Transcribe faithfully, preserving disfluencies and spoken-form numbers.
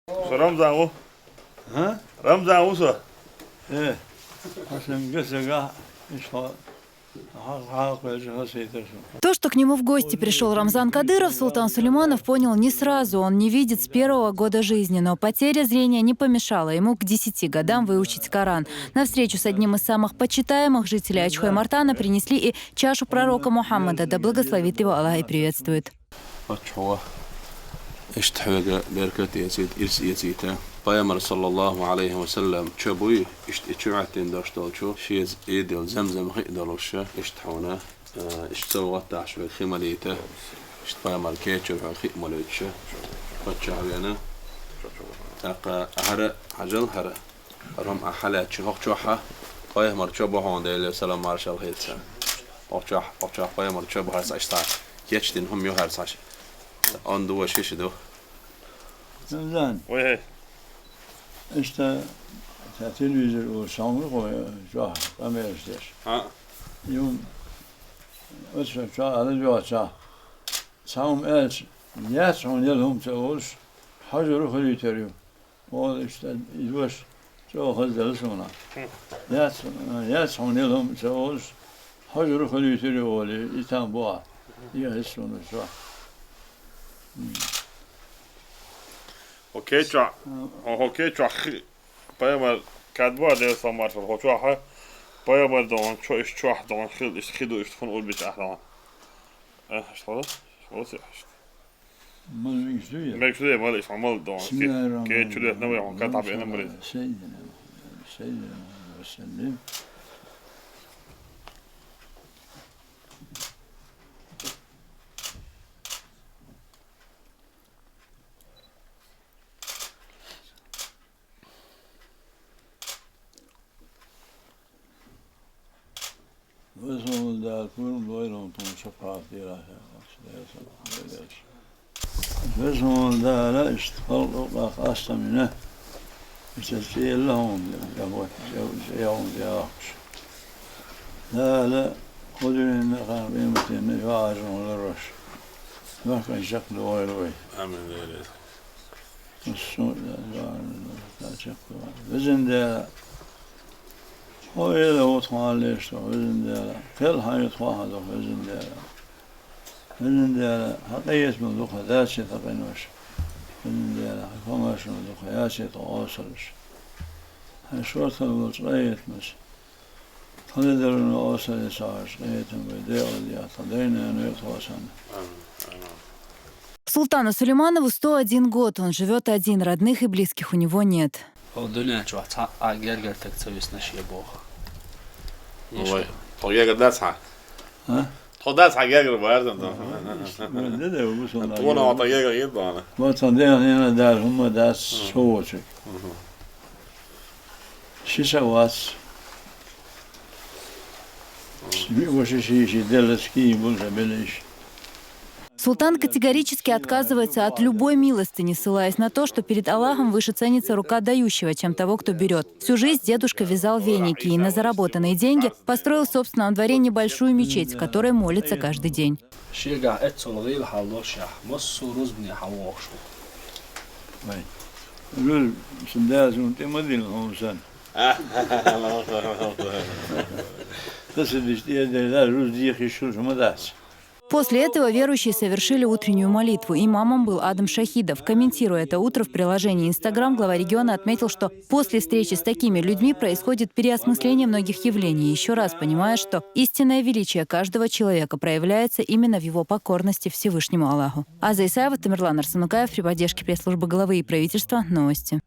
Со Рамзан ву? А? Рамзан ву со? Э, хьо сен гасага, ишхо, хьо, хьо кхоьлча хасийтар со. То, что к нему в гости пришёл Рамзан Кадыров, Султан Сулейманов понял не сразу. Он не видит с первого года жизни, но потеря зрения не помешала ему к десяти годам выучить Коран. На встречу с одним из самых почитаемых жителей Ачхой-Мартана принесли и чашу пророка Мухаммада, да благословит его Аллах и приветствует. Ачхо, иштта хьоьга беркат эцийта, ирс эцийта. Пайхамар, саллаллаху алейхи ва саллям, чо буй, иштта и чу гӀаттина дош долчу, шеза Ӏийдал замзам хи а долуш, иштта хьуна, э, иштта совгӀат дахьаш вай хи малийта, иштта пайхамар кечара хьо хи а молуьйтуш, паччахь вена. ТӀаккха хӀара, хьажал хӀара. ХӀара хӀума ахь хьалаьцча хӀокху чохьа, пайхамар чо бу хьуна, Делера салам маршалла хийла цунна. ХӀокху чохь, хӀокху чохь пайхамар чо бу хӀара цхьа иштта кечдина хӀума ю хӀара цхьа. Онда вуо шиша ду. Рамзан. Вай хӀей. Иштта, ца телевизор у, схьа хӀума ю кху чохь, къамелаш деш. А. Ю, оцу чохь ала жоьгӀа ца. Цхьа хӀума аьлча, яц хьуна яла хӀума ца олуш, хьожур хуьлуьйтур ю. Олу иштта, и дош чӀогӀа хаза дара суна. Яц, яц хьуна яла хӀума ца олуш, хьожур хуьлуьйтур ю олий, и там бу ахь. И хӀисса суна чохь. Окей, чохь. Окей, чохь хи-, пайхамар кад бу, Делера салам маршалла, хӀокху чохь, пайхамар догӀун, чо иштта чохь догӀун, хил иштта хи ду, иштта хӀуна урбича ахь догӀун. Э, иштта хӀуна, хӀуна иштта. Мал мегаш дуй? Мегаш дуй, мал иштта, мал догӀун. بسم الله الرحمن الرحيم. Кечу летна вай хьуна, кад хьабеана марий. سيدنا محمد، سيدنا محمد وسلم. Везан волу Дала пурба лойла хьуна тхуна шапаӀат дийла. Везан волу Дала иштта халкъ юкъахь къастам йина, иштта цӀе елла хьуна, я хӀума, я, я хӀума, я вахча. Дала кху дуьненна а, къематдийнна а юьхьӀаьржо лур ваш. Вахкан чекхдохийла вай. Амин, Дела. Везан Дела, хьо эла ву тхо хьан леш ду, везан Дела, кхел хьан ю тхо хьан ду, везан Дела. Везан Дела, хьан къиношна ду тхо, даций тхан къинош. Везан Дела, хьан комаьршонна ду тхо, яций тхан къовсалш. Хьайн шортта волчу къиношца. Тхан де даруна осале сагӀаш, къинхетам бай, декъала дехьа, тхан дай-наной а тхо санна. Амин. Амин. Султану Сулейманову сто один год. Он живёт один, родных и близких у него нет. Хьо дуьнен чохь цхьа а гергара стаг ца висна шен боху. Ой, тхо гергара дац хьан? А? Тхо дац хьан гергара баьрза ду. Ой, де, де, ву сон. Тхуна хьо тхо гергара хир ду хьуна. Ва тхан дегӀан нена дара хӀумма дац со воцург. Ши са вац. Ши ваша ши, ши делла ски бу ша белиш. Султан категорически отказывается от любой милостыни, ссылаясь на то, что перед Аллахом выше ценится рука дающего, чем того, кто берёт. Всю жизнь дедушка вязал веники и на заработанные деньги построил в собственном дворе небольшую мечеть, в которой молится каждый день. Шегахь эццул гӀийла хьал ло шехь, массо а рузбане хьан вохуш ву. Вай. Руз, сан дас хӀун тӀе ма дина хьуна сан. Тасадиш тӀе дела, руз дехиш шу ма дац. После этого верующие совершили утреннюю молитву. Имамом был Адам Шахидов. Комментируя это утро в приложении Instagram, глава региона отметил, что после встречи с такими людьми происходит переосмысление многих явлений, ещё раз понимая, что истинное величие каждого человека проявляется именно в его покорности Всевышнему Аллаху. Аза Исаева, Тамерлан Арсанукаев, при поддержке пресс-службы главы и правительства. Новости.